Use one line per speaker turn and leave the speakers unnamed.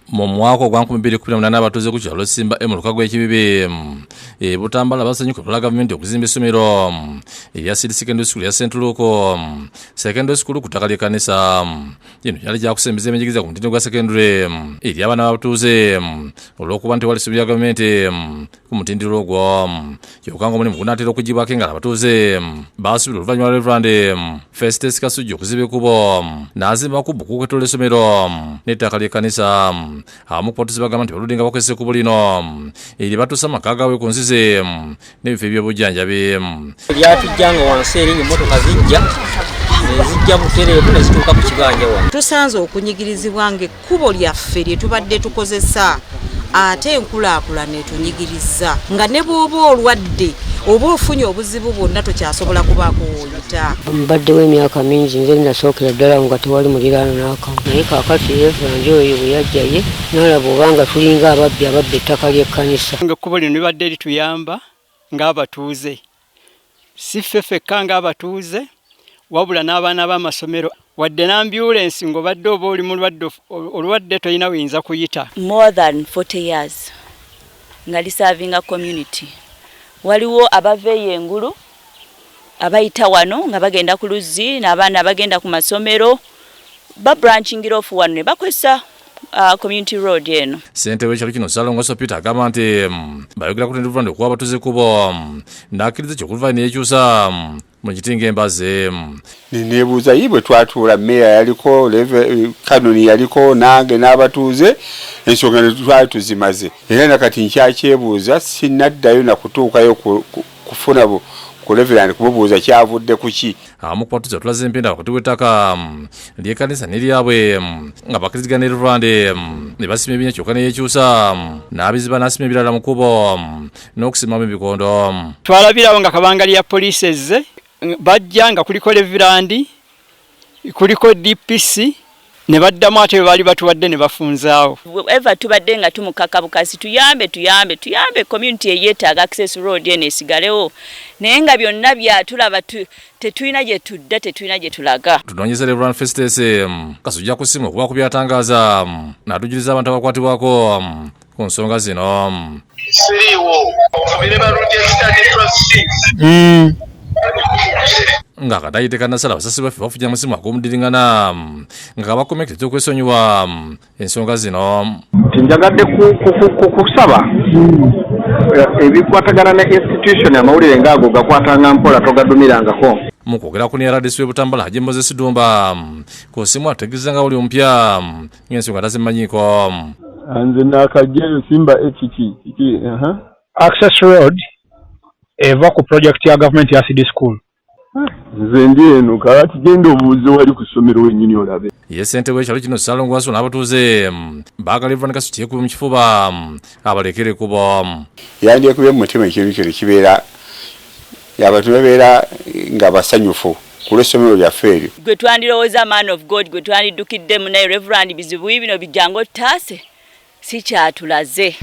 Mu mwaka ogwa 2018, abatuuze ku kyalo Simba e mu luka gw'Ekibibi e Butambala basanyuka olwa gavumenti okuzimba essomero erya Seed Secondary School ya St Luke Secondary School ku ttaka ly'ekkanisa. Kino kyali kyakusembeza ebyenjigiriza ku mutindo gwa secondary eri abaana b'abatuuze, olw'okuba nti wali essomero lya gavumenti ku mutindiro ogwo. Kyokka ng'omulimu gunaatera okuggyibwako engalo, abatuuze baasuubira oluvannyuma lwa Reverend Festus Kasujju okuziba ekkubo n'azimba ku bbuku okwetooloola essomero n'ettaka ly'ekkanisa. Abamu ku batuuze bagamba nti baludde nga bakozesa ekkubo lino eribatuusa amaka gaabwe ku nzizi n'ebifo eby'obujjanjabi.
Lyatujjanga wansi eri ng'emmotoka zijja nezijja butereevu ne zituuka ku kibanja wano.
Tusanze okunyigirizibwa ng'ekkubo lyaffe lye tubadde tukozesa, ate enkulaakulana etunyigiriza nga ne bw'oba olwadde oba ofunye obuzibu bwonna, tokyasobola kubaako w'oyita.
Mbaddewo emyaka mingi. Nze nasookera ddala nga tewali muliraano n'akamu, naye kaakati Reverend oyo bwe yajja ye n'alaba obanga tulinga ababbi ababba ettaka ly'ekkanisa.
Nga ekkubo lino libadde lituyamba ng'abatuuze, si ffe ffekka ng'abatuuze, wabula n'abaana b'amasomero, wadde n'ambulensi ng'obadde oba oli mulwadde, olwadde, tolina wiyinza kuyita.
More than 40 years nga liservinga community. Waliwo abava eyo engulu abayita wano nga bagenda ku luzzi, n'abaana abagenda ku masomero babranching off wano ne bakozesa community road eno.
Ssentebe w'ekyalo kino, Ssalongoso Peter, agamba nti bayogera ku Reverend okuwa abatuuze ekkubo, n'akkiriza ekyokuva ne yeekyusa mu kiti ng'embaze.
Neneebuuza yi bwe twatuula, meeya yaliko, kanoni yaliko, nange n'abatuuze, ensonga ne twali tuzimaze, era nakati nkyakyebuuza. Sinaddayo nakutuukayo kufuna ku Reverend kumubuuza kyavudde ku ki.
Abamu ku batuuze batulaze empenda wakati w'ettaka ly'ekkanisa n'eryabwe nga bakkirizigana ne Reverend ne basima ebinnya, kyokka ne yeekyusa n'abiziba n'asima ebirala mu kkubo n'okusimamu ebikondo.
Twalabirawo nga kabangali ya poliisi ezze, bajja nga kuliko Reverend, kuliko DPC, ne baddamu ate bwe baali batuwadde ne bafunzaawo.
Eva tubadde nga tumukaka bukasi, "Tuyambe, tuyambe, tuyambe, community eyeetaaga access road eno esigalewo," naye nga byonna byatulaba, tetulina gye tudda, tetulina gye tulaga.
Tunoonyeza Reverend Festus Kasujja ku ssimu okuba ku byatangaaza n'atujuliza abantu abakwatibwako ku nsonga zino.
Siriiwo, okubire ba registered trustees.
Nga akatayite kannasala, abasasi baffe bafunya musimu ag'omudiringana nga bakomekete okwesonyiwa ensonga zino.
Nti njagadde kusaba ebikwatagana ne institution, amawulire ngaago gakwatanga mpola, togadumirangako.
Mu kwogera ku rdc w'e Butambala, Haji Moses Dumba, ku ssimu ategeeza nga buli omupya ng'ensonga tazimanyiiko.
Nze nakajjayo Simba ekiki kiki, aha.
Access road eva ku project ya gavumenti ya Seed School.
Nze ndi eno kakati, genda obuuze wali ku ssomero wennyini olabe.
Ye ssentebe w'ekyalo kino Ssalongo Waso n'abatuuze baagala Reverend Kasujju yeekube mu kifuba abalekere ekkubo.
Yandyekubye mu mutima, ekintu kino kibeera abantu babeera nga basanyufu ku lw'essomero lyaffe eryo.
Gwe twandirowooza man of God, gwe twandiddukiddemu, naye Reverend, bizibu bino bijjanga ottaase, si kyatulaze.